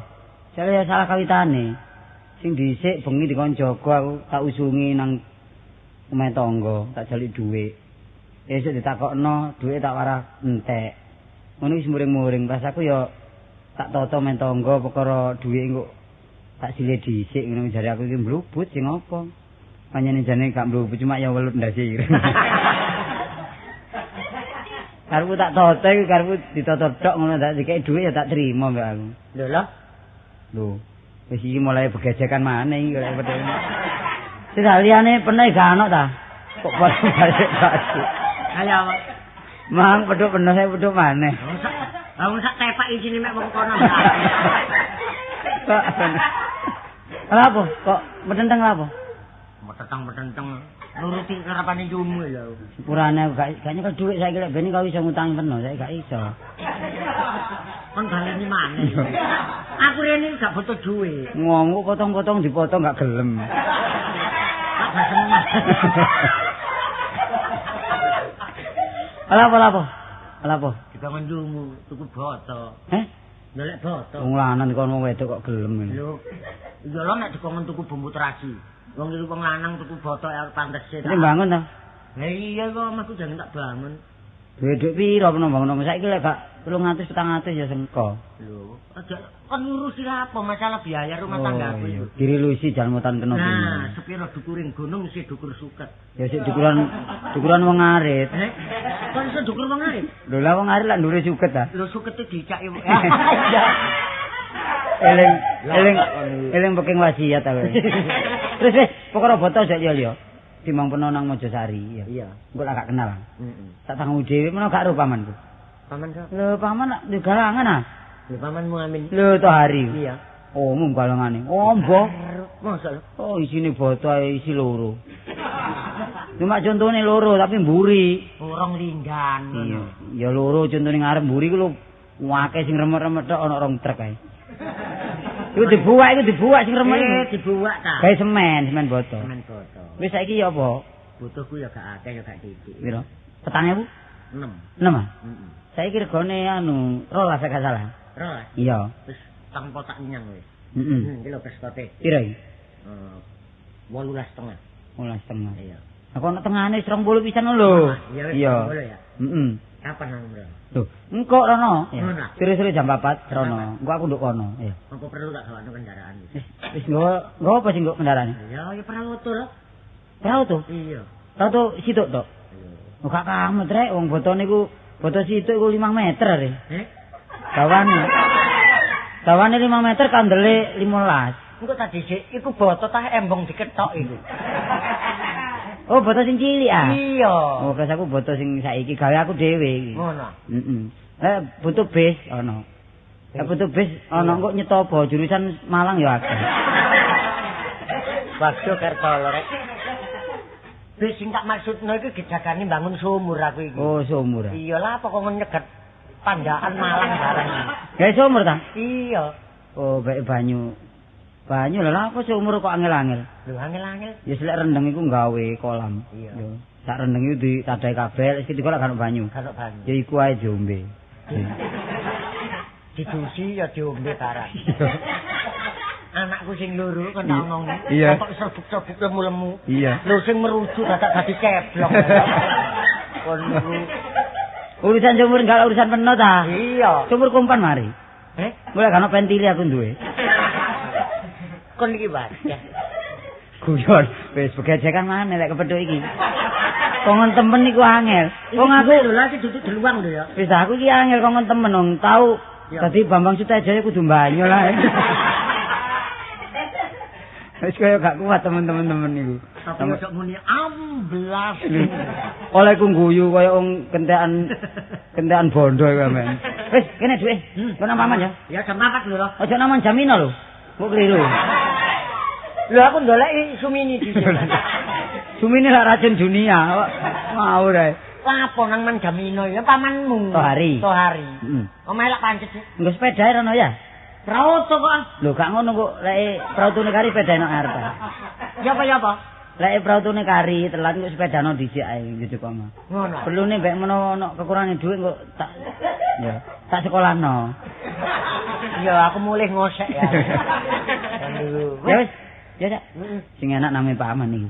Jale ya salah kawitane. Sing dhisik bengi dikon jaga aku tak usungi nang omahe tangga, tak jaluk dhuwit. Esuk ditakokno, dhuwit tak warah entek. Ngono wis muring-muring pas aku ya tak toto men tangga perkara dhuwit engko tak silih dhisik ngono jare aku iki mlubut sing apa. Panjenengan jane gak mlubut cuma ya welut ndase ireng. Karepku tak toto iki karepku ditoto tok ngono tak dikeki dhuwit ya tak trimo mbak aku. Lho lho. Lho, wis iki mulai begejekan maneh iki kaya pedene. Sing liyane peneh gak ono ta? Kok balik balik. Ayo. Mang pedhok penuh saya pedhok maneh. Lah wong sak tepak isine mek wong kono. Kok lha apa? Kok metenteng lha apa? Metenteng-metenteng nuruti karepane yumu lho. Sepurane aku gak nyekel dhuwit saiki lek ben kau iso ngutangi peno, saiki gak iso. Kon baleni maneh. Aku rene gak butuh dhuwit. Ngomong potong-potong dipotong gak gelem. Tak seneng. Lha apa lha apa? Lha apa? Dibangun yumu tuku boto. Heh? Golek boto. Wong lanang dikon wong wedok kok gelem ngene. Lho, iya lho nek dikon tuku bumbu terasi. Wong iki wong lanang tuku boto pantese. Iki bangun ta? Lah iya kok omahku jangan tak bangun. Duwe dhuwit pira peno bangun omah saiki lek gak 300 400 ya sengko. Lho, aja kon ngurusi apa masalah biaya rumah tangga aku iku. Dirilusi jan mutan kena. Nah, sepiro dukuring gunung isih dukur suket. Ya sik dukuran dukuran wong arit. Kon iso dukur wong arit? Lho lah wong arit lak ndure suket ta. Lho sukete dicaki. Eling eling eling peking wasiat ta kowe. Terus wis perkara boto sik liya. Timbang peno nang Mojosari ya. Iya. Engko lak gak kenal. Heeh. Tak tanggung dhewe menawa gak ro pamanku. Paman sapa? Lho paman lak ndek galangan ah. Lho pamanmu Amin. Lho Tohari. Iya. Oh mung galangane. Ombo. Mosok lho. Oh isine boto ae isi loro. Cuma contone loro tapi mburi. Rong linggan. Iya. Ya loro contone ngarep mburi ku lho akeh sing remek-remek tok ana rong truk ae. Iku dibuak sing remek iku. Dibuak ta. Gawe semen, semen boto. Semen boto. Wis saiki ya apa? Butuhku ya gak akeh ya gak titik. Piro? 4.000? 6. 6 ah? Heeh. Saiki regane anu 12 gak salah. 12? Iya. Wis tanpa tak nyang wis. Heeh. Iki lho pestote. Piro iki? 18,5. 18,5. Iya. Aku ana tengahane 20 pisan lho. Iya. Ya. Heeh. Kapan nang mrono? Lho, engko rono. Ngono. Sore-sore jam 4 rono. Engko aku nduk kono. Iya. Apa perlu tak gawakno kendaraan wis? Wis nggo nggo apa sing nggo kendaraane? Ya, ya perahu to lho. Perahu to? Iya. Perahu to situk tok. Iya. Kok gak kamet rek wong botone iku boto situk iku 5 meter are. Heh? Dawane. Dawane 5 meter kandele 15. Engko tak dhisik iku boto tah embong diketok iku. Oh, boto sing cilik ah. Iya. Oh, kelas aku boto sing saiki gawe aku dhewe iki. Ngono. Heeh. Butuh bis ana. Butuh bis ana engko nyetopo jurusan Malang ya akeh. Waduh kertolo rek. Bis sing tak maksudno iki gejagane bangun sumur aku iki. Oh, sumur. Iya lah pokok nyeget pandaan Malang bareng. Gawe sumur ta? Iya. Oh, bae banyu. Banyu lha apa sumur kok angel-angel? Lho angel-angel. Ya selek rendeng iku gawe kolam. Iya. Sak rendeng iku ditadahi kabel, wis ketiga lak gak ono banyu. Gak ono banyu. Ya iku ae diombe. Didusi ya diombe barang. Anakku sing loro kon tak omongi. Kok serbuk-serbuk lemu-lemu. Iya. Lho sing merujuk dadak dadi ceblok. Kon niku urusan sumur enggak urusan peno ta? Iya. Sumur kumpan mari. Eh? Mulai gak ono pentili aku duwe. Kon iki wae. Guyon, wis begejekan maneh lek kepethuk iki. Kongon temen iku angel. Wong aku lho lha iki duduk deluang lho ya. Wis aku iki angel kongon temen wong tau dadi Bambang Sutejo kudu mbanyo lah. Wis kaya gak kuat temen-temen temen iku. Tapi ojo muni amblas. Oleh ku guyu kaya wong kentekan bondo iku men. Wis kene duwe. Kono nang paman ya. Ya jam 4 lho. Ojo nang Jamino lho. Kok keliru. Lho aku ndoleki Sumini dhisik. Sumini lak racun dunia. Ngawur ae. Lapo nang Jamino ya pamanmu. Tohari. Tohari. Heeh. Omahe lak pancet. Nggo sepedae rono ya. Prauto kok. Lho gak ngono kok lek prautune kari sepedane nang arep. Ya apa ya apa? Lek prautune kari telat kok sepedano dhisik ae gitu kok mah. Ngono. Perlune mbek menawa ono kekurangane dhuwit kok tak ya tak sekolahno. Ya aku mulih ngosek ya. Ya wis. Ya Cak. Sing enak name paman iki.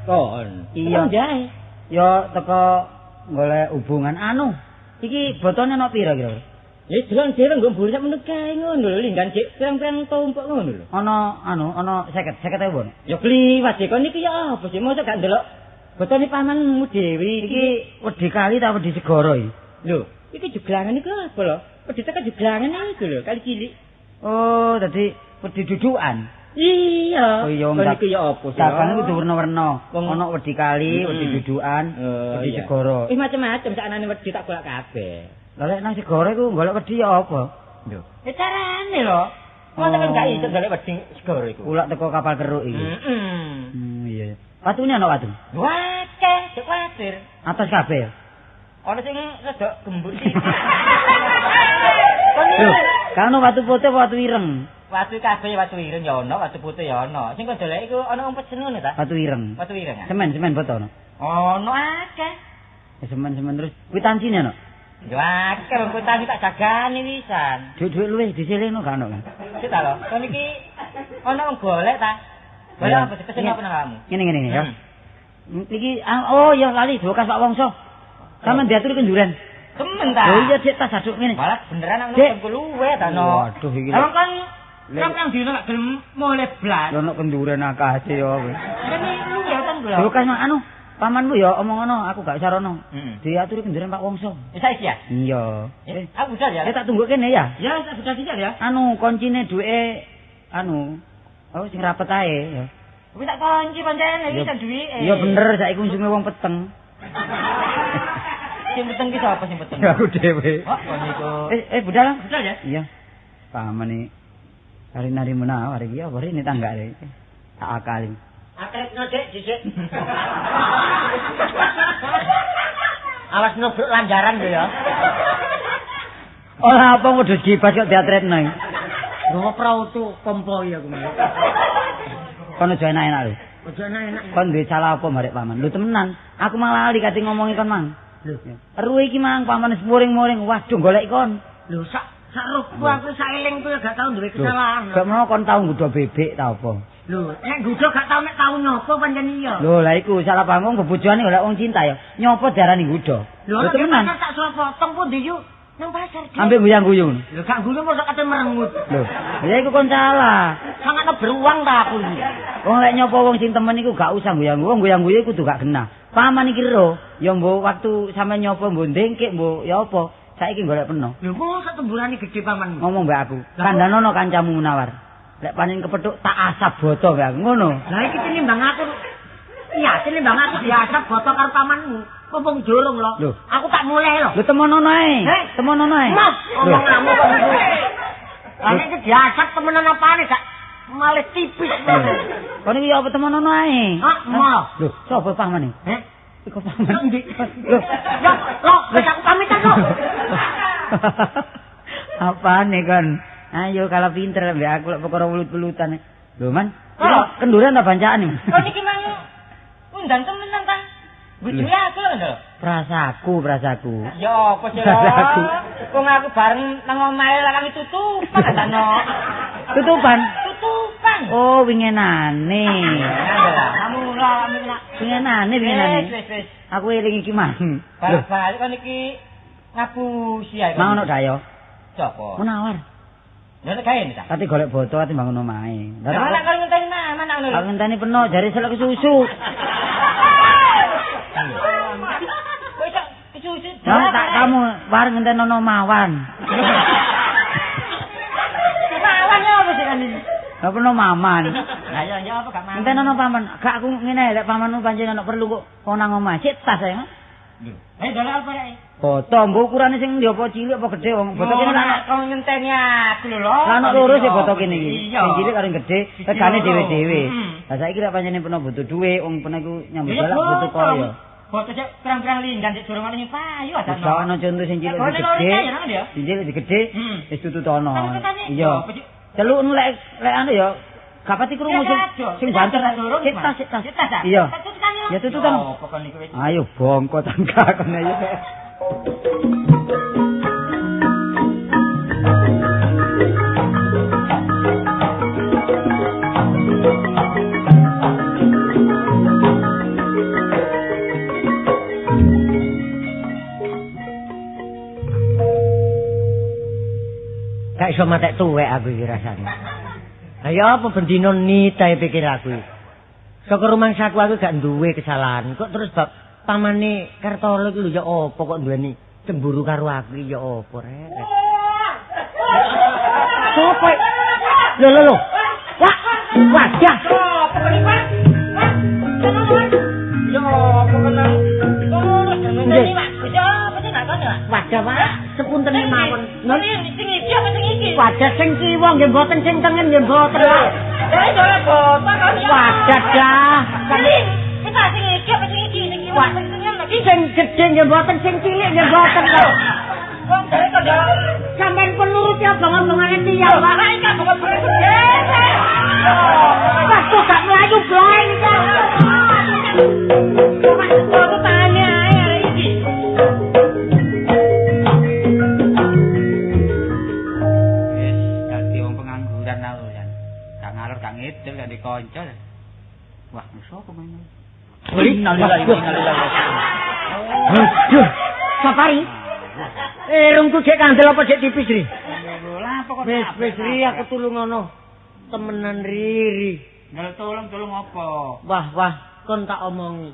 Kon. Iya. Ya teko golek hubungan anu. Iki botone ana pira kira-kira? Ya delok dhewe nggo mburi sak menut kae ngono lho, linggan cek pirang-pirang tumpuk ngono lho. Ana anu, ana 50, 50.000. Ya kliwat kon iki ya apa sih mosok gak ndelok botone pamanmu dhewe iki wedi kali ta wedi segara iki? Lho, iki jeglangan iku apa lho? Wedi teko jeglangan iku lho, kali cilik. Oh, dadi wedi dudukan. Iya. Oh iya, kon iki ya apa sih? Dagangan kudu werna-werna. Ana wedi kali, wedi dudukan, wedi segara. Wis macem-macem saknane wedi tak golek kabeh. Lah lek nang segara iku golek wedi ya apa? Lho, ya carane lho. Mosok kan gak iso golek wedi segara iku. Ulak teko kapal keruk iki. Heeh. Iya. Watune ana watu? Wakeh, cek kuwatir. Atas kabeh ya? Ana sing rada gembur sithik. Lho, kan watu putih apa watu ireng? Watu kabeh watu ireng ya ana, watu putih ya ana. Sing kok dolek iku ana wong pesen ngono ta? Watu ireng. Watu ireng. Semen-semen boto ana. Ana akeh. Semen-semen terus kwitancine ana. Ya akeh wong kwitansi tak jagani wisan. Dhuwit-dhuwit luwih diselehno gak ana kan? Sik ta lho. Kon iki ana wong golek ta? Golek apa dipesen apa nang awakmu? Ngene-ngene ya. Iki oh ya lali dokas Pak Wongso. Sampeyan diaturi kenduren. Temen ta? Lho iya Dik tas aduk ngene. Malah beneran aku luwe ta no. Waduh iki. Lah kon nang dino gak gelem mulih blas. Lho nek kenduren akase ya kowe. Ngene luwe ta lho. Lho kan anu pamanmu ya omong ngono aku gak sarono. Diaturi kenduren Pak Wongso. Wis saiki ya? Iya. Aku budal ya. Ya tak tunggu kene ya. Ya tak budal dhisik ya. Anu koncine duweke anu oh sing rapet ae ya. Wis tak kunci pancen iki sak duwike. Iya bener saiki unsume wong peteng. Sing peteng ki sapa sing peteng? Aku dhewe. Kok kon iku. Budal. Budal ya? Iya. Paman iki nari-nari menawa hari iki apa rene tanggane. Tak akali. Atrekno Dik dhisik. Awas nubruk lanjaran lho ya. Ora apa wedhus gibas kok diatrekno iki. Nggawa prautu kompoi aku. Kon aja enak-enak lho. Aja enak-enak. Kon duwe salah apa marek paman? Lho temenan, aku malah lali kate ngomongi kon mang. Lho, eruh iki mang paman wis muring-muring, waduh golek kon. Lho sak rohku aku sak elingku ya gak tau duwe kesalahan. Gak mau kon tau nggodha bebek ta apa? Lho, nek nggodha gak tau nek tau nyopo pancen iya. Lho, lah iku salah paham wong bebojone golek wong cinta ya. Nyopo diarani nggodha. Lho temenan. Tak sapa teng pundi yuk? Nang pasar. Ambek guyang-guyung. Lho gak guyu mosok kate merengut. Lho, ya iku kon salah. Sangane beruang ta aku iki. Wong lek nyopo wong sing temen iku gak usah guyang-guyung, guyang-guyu kudu gak genah. Paman iki ro, ya mbok waktu sampe nyopo mbok ndengkik mbok ya apa. Saiki golek peno. Lho mosok temburane gedhe pamanmu. Ngomong mbek aku. Kandhanono kancamu Munawar. Lek panen kepethuk tak asap boto mbek aku ngono. Lah iki tinimbang aku. Iya, tinimbang aku diasap boto karo pamanmu. Mumpung durung lho. Aku tak mulih lho. Lho temonono ae. Temonono ae. Mas, omonganmu kok ngono. Lah nek diasap temenan apane gak malih tipis ngono. Kon iki apa temonono ae? Hah, mau. Lho, sapa pamane? Heh? Iku paman. Endi? Lho, ya, lho, wis aku pamitan lho. Apane kon? Ayo kalah pinter mbek aku lek perkara wulut-wulutan. Lho, Man. Kenduran ta bancaan iki? Kon iki mang undang temenan ta? Bojone aku lho. Prasaku. Ya apa sih lho? Wong aku bareng nang omahe lawangi tutupan ta no. Tutupan? Tutupan. Oh, wingenane. Wingenane. Wis. Aku eling iki mang. Balik kon iki ngapusi ae. Mang ono dayo. Sopo? Munawar. Lha nek gawe ta? Kate golek boto ati bangun omahe. Lah nek kon ngenteni maman ngono lho. Aku ngenteni peno jare selek susu. Kok iso kesusu? Lah tak kamu war ngenteni ono mawan. Mawan ya apa sih kan iki? Lah peno maman. Lah ya ya apa gak maman? Ngenteni ono paman. Gak aku ngene lek pamanmu pancen ono perlu kok kon nang omah. Sik tas ae. Lho, eh dolek apa rek? Boto mbok ukurane sing ndi apa cilik apa gedhe wong boto kene lak kon ngenteni aku lho lho. Lah ono loro sing boto kene iki. Sing cilik karo gedhe, regane dhewe-dhewe. Lah saiki lek pancene peno butuh dhuwit, wong peno iku nyambut galak butuh kaya. Boto sik pirang-pirang linggan sik durung ono sing payu ada. Wis ono conto sing cilik gedhe. Sing cilik gedhe wis tututono. Iya. Celuk lek lek anu ya gak pati krungu sing banter sik tas sik tas. Iya. Ya tututan. Ayo bongko tangga kon ayo. Gak iso matek tuwek aku iki rasane. Ayo apa bendino nitae pikir aku iki. Saka rumangsaku aku gak duwe kesalahan. Kok terus bab pamane Kartolo iki lho ya apa kok duweni cemburu karo aku ya apa rek. Sopo? Lho lho lho. Wah, wadah. Sopo iki, Pak? Ya apa kenal? Nggih, Pak. Ya apa sing gak kono, Pak? Wadah, Pak. Sepunten mawon. Sing iki apa sing iki? Wadah sing kiwa nggih mboten, sing tengen nggih mboten, Pak. Eh, ora boto kon. Wadah dah. Sing sing iki apa sing iki? Sing kiwa sing tengen lagi. Sing gedhe nggih mboten, sing cilik nggih mboten kok. Wong jare kok sampean pun nuruti abang-abangane tiyang, Pak. Lah iki abang gede. Pas kok gak mlayu bleng iki. Mas kok tangane ae arek iki. Wis dadi wong pengangguran aku jan. Gak ngalor gak ngidul gak dikonco. Wah, sapa main? Innalillahi wa inna ilaihi raji'un. Aduh, Safari. Irungku jek kandel apa jek tipis ri? Lah apa kok wis wis ri aku tulungono. Temenan Riri. Njaluk tolong-tolong apa? Wah wah, kon tak omongi.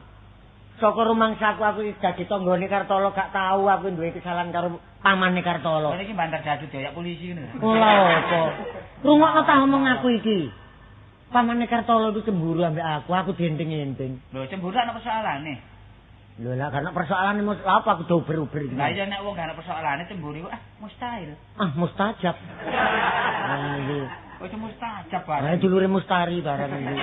Saka rumangsaku aku iki dadi tanggane Kartolo gak tau aku duwe kesalahan karo pamane Kartolo. Kon iki banter dadu dioyak polisi ngono. Ora apa. Rungokno ta omong aku iki. Pamane Kartolo iku cemburu ambek aku, aku dienting-enting. Lho, cemburu ana persoalane. Lho lah karena persoalane mesti apa aku dober-uber iki. Lah iya nek wong gak ana persoalane cemburu iku ah mustahil. Ah mustajab. Iki. Wis mustajab barang. Lah dulure mustari barang iki.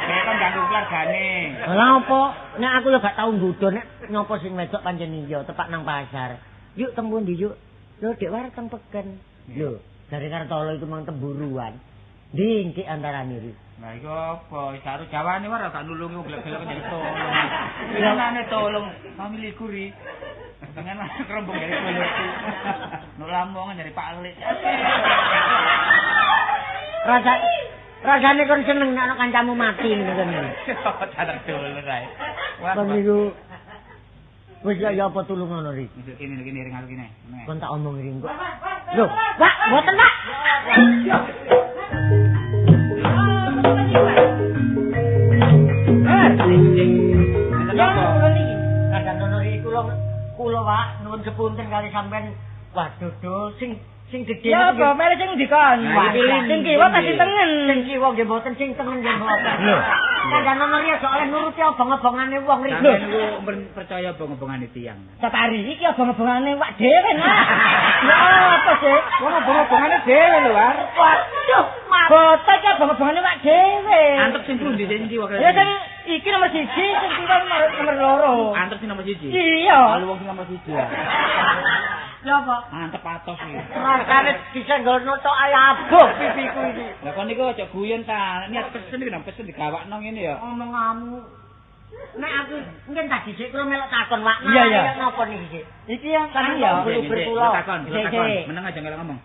Kayak kan ganggu keluargane. Lah apa? Nek aku yo gak tau nggodho nek nyopo sing wedok pancen iya tepak nang pasar. Yuk teng pundi yuk? Lho Dek war teng peken. Lho, jare Kartolo iku mang temburuan. Dingkik antarane iki. Lah iku apa? Wis karo jawane war gak nulungi wong gelek-gelek jadi tolong. Pinane tolong familiku ri. Dengan kerombong dari dulurku. Nuk Lamongan dari Pak Lik. Rasane kon seneng nek ana kancamu mati ngono kan. Tatar dulur ae. Kon niku wis ya apa tulung ngono ri. Kene kene ring aku kene. Kon tak omong ring kok. Lho, Pak, mboten, Pak. Kula Pak, nuwun sepunten kali sampean Waduh, do sing gedhe. Ya apa mele sing ndi kon? Sing kiwa ta sing tengen? Sing kiwa nggih mboten, sing tengen nggih mboten. Lho, kandhane riya soalé nuruti obong-obongane wong riku. Sampeyan niku percaya obong-obongane tiyang. Sapari iki obong-obongane wak dhewe nah. Ya apa sih? Wong obong-obongane dhewe lho, War. Waduh, bote iki obong-obongane wak dhewe. Antep sing pundi sing kiwa kaya? Ya sing iki nomor 1, sing kiwa nomor 2. Antep sing nomor 1. Iya. Lalu wong sing nomor 1 ya. Ya apa? Mantep atos iki. Rasane disenggolno tok ae abuh pipiku iki. Lah kon niku aja guyon ta. Niat pesen iki nang pesen digawakno ngene ya. Omonganmu. Nek aku mungkin tak dhisik kula melok takon wak. Iya. Napa niki sik? Iki yang kan ya. Kula takon. Meneng aja ngelok ngomong.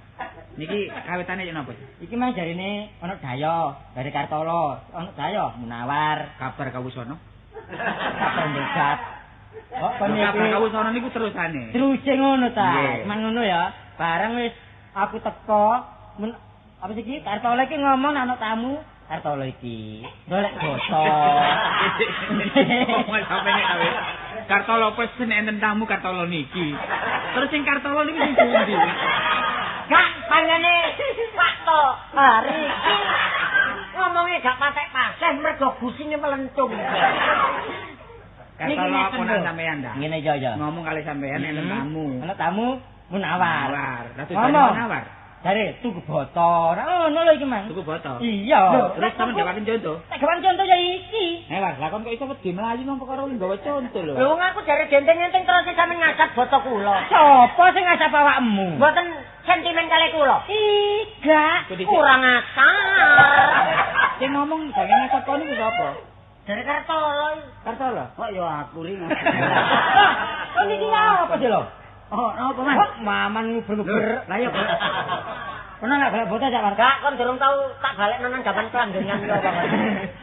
Niki kawitane yen napa? Iki mang jarine ana dayo dari Kartolo, ana dayo Munawar, kabar kawusana. Kabar ndegat. Kok kon iki kawusana niku terusane. Teruse ngono ta. Cuman ngono ya. Bareng wis aku teko, apa sih iki? Kartolo iki ngomong ana tamu, Kartolo iki golek boto. Ngomong sampe nek awe. Kartolo pesen enten tamu Kartolo niki. Terus sing Kartolo niki sing pundi? Gak pangane Pak To hari iki ngomongnya gak patek paseh mergo gusine melentung. Kartolo apa nang sampean ta? Ngene ya. Ngomong kali sampean enten tamu. Ana tamu Munawar. Lah tujuane Munawar. Jare tuku boto. Ora ngono lho iki, Mang. Tuku boto. Iya. Terus sampean gawaken conto. Tak gawaken conto ya iki. Eh, Mas, lah kon kok iso wedi mlayu nang perkara nggawa conto lho. Lho wong aku jare genteng-genteng terus sampean ngasap boto kula. Sopo sing ngasap awakmu? Mboten sentimen kali kula. Iga, kurang asar. Sing ngomong jangan ngasap kon iku sapa? Dari Kartolo. Kartolo? Kok ya aku ri. Kok niki apa sih lho? Oh, napa Mas? Maman nguber-nguber. Lah ya. Pernah lak golek boto sak Gak, kon durung tau tak balekno nang jaman pelanggengan yo apa.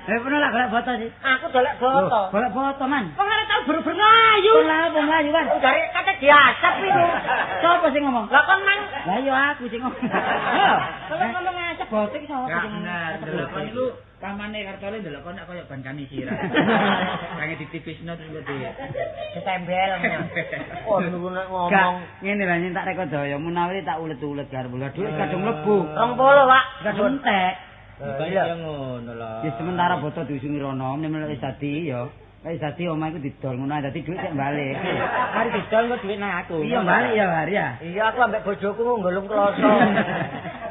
Eh, pernah lak golek boto sih? Aku golek boto. Golek boto, Man. Wong arep tau beru-beru mlayu. Lah apa mlayu, Man? Jare kate diasap iku. Sopo sing ngomong? Lah kon Mang. Lah ya aku sing ngomong. Lho, kalau ngomong ngasap boto iki sapa sing ngomong? Delok kon iku pamane Kartolo ndelok kon kaya bancani sirah. Kange ditipisno terus kok ditembel. Oh, niku nek ngomong ngene lha yen tak reko daya menawi tak ulet-ulet karo bola dhuwit kadung mlebu. 20, Pak. Kadung entek. Iya ngono lho. Ya sementara boto diusungi rono, nek wis dadi ya. Wis dadi omah iku didol ngono dadi dhuwit sik balik. Mari didol kok dhuwit nang aku. Iya balik ya, Har ya. Iya aku ambek bojoku nggolong kloso.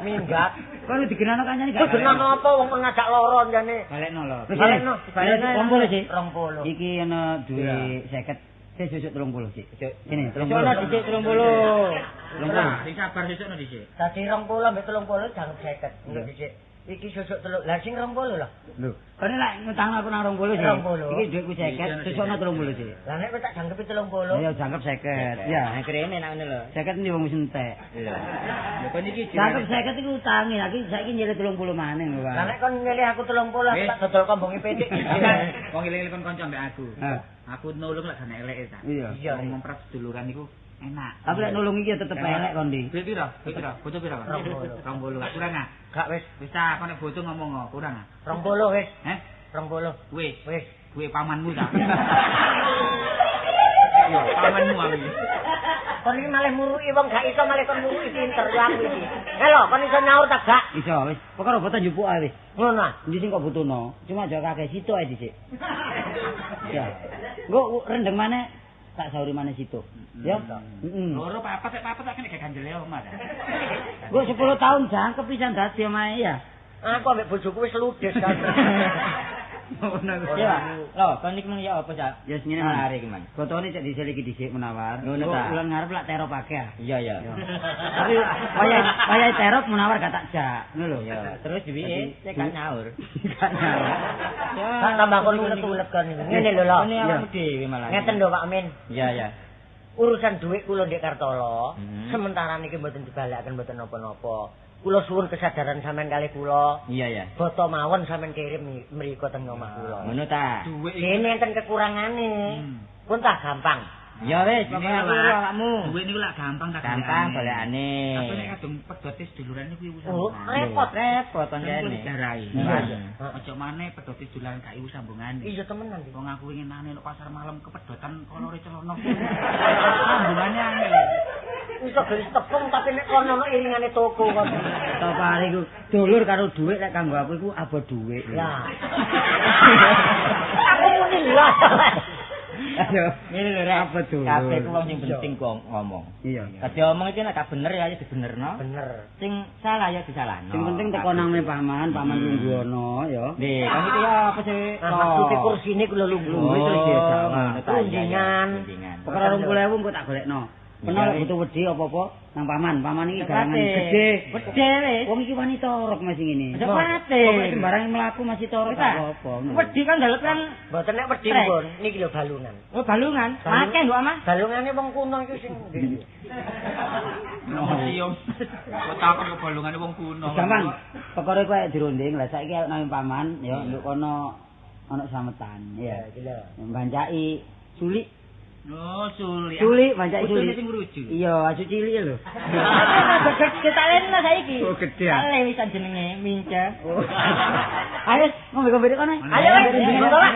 Minggat. Kon digenano kancane gak? Digenano apa wong ngajak loro jane. Balekno lho. Balekno, balekno. 20 sih. 20. Iki ana dhuwit 50. Sik susuk 30 sik. Sini 30. Sono dhisik 30. 30. Sing sabar sesuk no dhisik. Dadi 20 ambek 30 jangkep 50. Engko dhisik. Iki susuk 3. Lah sing 20 lho. Lho, kene lek ngutang aku nang 20 sih. Iki dhuwitku 50, susukno 30 sih. Lah nek kowe tak jangkepi 30. Ya jangkep 50. Ya, krene nek ngono lho. 50 ndi wong wis entek. Lho. Lho kon iki jangkep 50 iku utange, aku saiki nyilih 30 maneh lho, Pak. Lah nek kon nyilih aku 30 aku tak dodol kombonge pitik. Wong eling-eling kon kanca ambek aku. Aku nulung lek gak eleke ta. Iya. Ngomong pras seduluran iku enak. Tapi lek nulung iki ya tetep elek kon ndi. Duit piro? Duit piro? Butuh piro? 20. 20. Kurang ah? Gak wis. Wis ta, kon nek butuh ngomong kurang ah? 20 wis. Heh? 20. Wis. Wis. Duwe pamanmu ta. Yo, pamanmu aku iki. Kon iki malah muruki wong gak iso malah kon muruki pinter aku iki. Halo, kon iso nyaur ta gak? Iso wis. Pokoke boten njupuk ae wis. Ngono ah. Endi sing kok butuhno? Cuma aja kakek situ ae dhisik. Ya. Engko rendeng maneh tak sauri maneh situ. Ya. Heeh. Loro papat nek papat tak kene gak ganjele omah ta. Engko 10 tahun jangkep pisan dadi omahe ya. Aku ambek bojoku wis ludes kan. Ngono kuwi. Ya. Lho, kon iki mung ya apa, Cak? Ya sing ngene arek iki, Mang. Botone cek diseliki dhisik Munawar. Ngono ta. Ulan ngarep lak terop akeh. Iya, iya. Tapi wayahe terop Munawar gak tak jak, ngono lho. Ya, terus duwike cek gak nyaur. Gak nyaur. Gak tambah kon ulet-ulet kon iki. Ngene lho, lho. Ngene awakmu dhewe malah. Ngeten lho, Pak Amin. Iya, iya. Urusan dhuwit kula ndek Kartolo, sementara niki mboten dibalekaken mboten napa-napa. Kula suwun kesadaran sampean kalih kula. Iya, iya. Boto mawon sampean kirim mriko teng omah kula. Ngono ta. Dhuwit iki enten kekurangane. Pun tak gampang. Ya wis, pokoke awakmu. Dhuwit niku lak gampang ta gampang golekane. Tapi nek kadung pedote seduluran niku iwu sambungane. Oh, repot, repot pancene. Didarai. Aja maneh pedote seduluran gak iwu sambungane. Iya temenan. Wong aku winginane nek pasar malam kepedotan kolore celana. Sambungane angel. Iso gelis tepung tapi nek kono ono iringane toko kon. Topare iku dulur karo dhuwit lek kanggo aku iku abot dhuwit. Lah. Aku muni lah. Ayo, Ngene lho rek. Apa dulur? Kabeh ku wong sing penting kok ngomong. Iya. Dadi omong iki nek gak bener ya ayo dibenerno. Bener. Sing salah ya disalahno. Sing penting teko nang paman, paman lungguh ya. Nih, kan iki ya apa sih? Nah, maksude kursine ku lho lungguh. Lungguh terus diajak. Ngono ta, iya, iya. Rundingan. Rundingan. Perkara 20.000 engko tak golekno. Peno lek butuh wedi apa-apa nang paman. Paman iki garangan gede. Gede wis. Wong iki wani torok masih ngene. Aja kuwatir. Pokoke sembarang mlaku masih torok gak apa-apa. Wedi kan njaluk kan Mboten nek wedi Trek. pun niki lho balungan. oh balungan. Akeh nduk omah. Balungane wong kuno iku sing Cium. Kok takon ke balungane wong kuno. Gampang. Perkara iku ayo dirunding. Lah saiki arep nang paman ya nduk kono ana slametan ya. iki lho. Bancaki sulik. Oh, sulit. Sulik, bancaki Putune sulik. sing ngruju. Iya, asu cilik lho. Gede tak leno saiki. Oh, gede, ah. Tak le wisan jenenge mince. Ayo, ngombe-ngombe kono. Ayo, wis, monggo lah.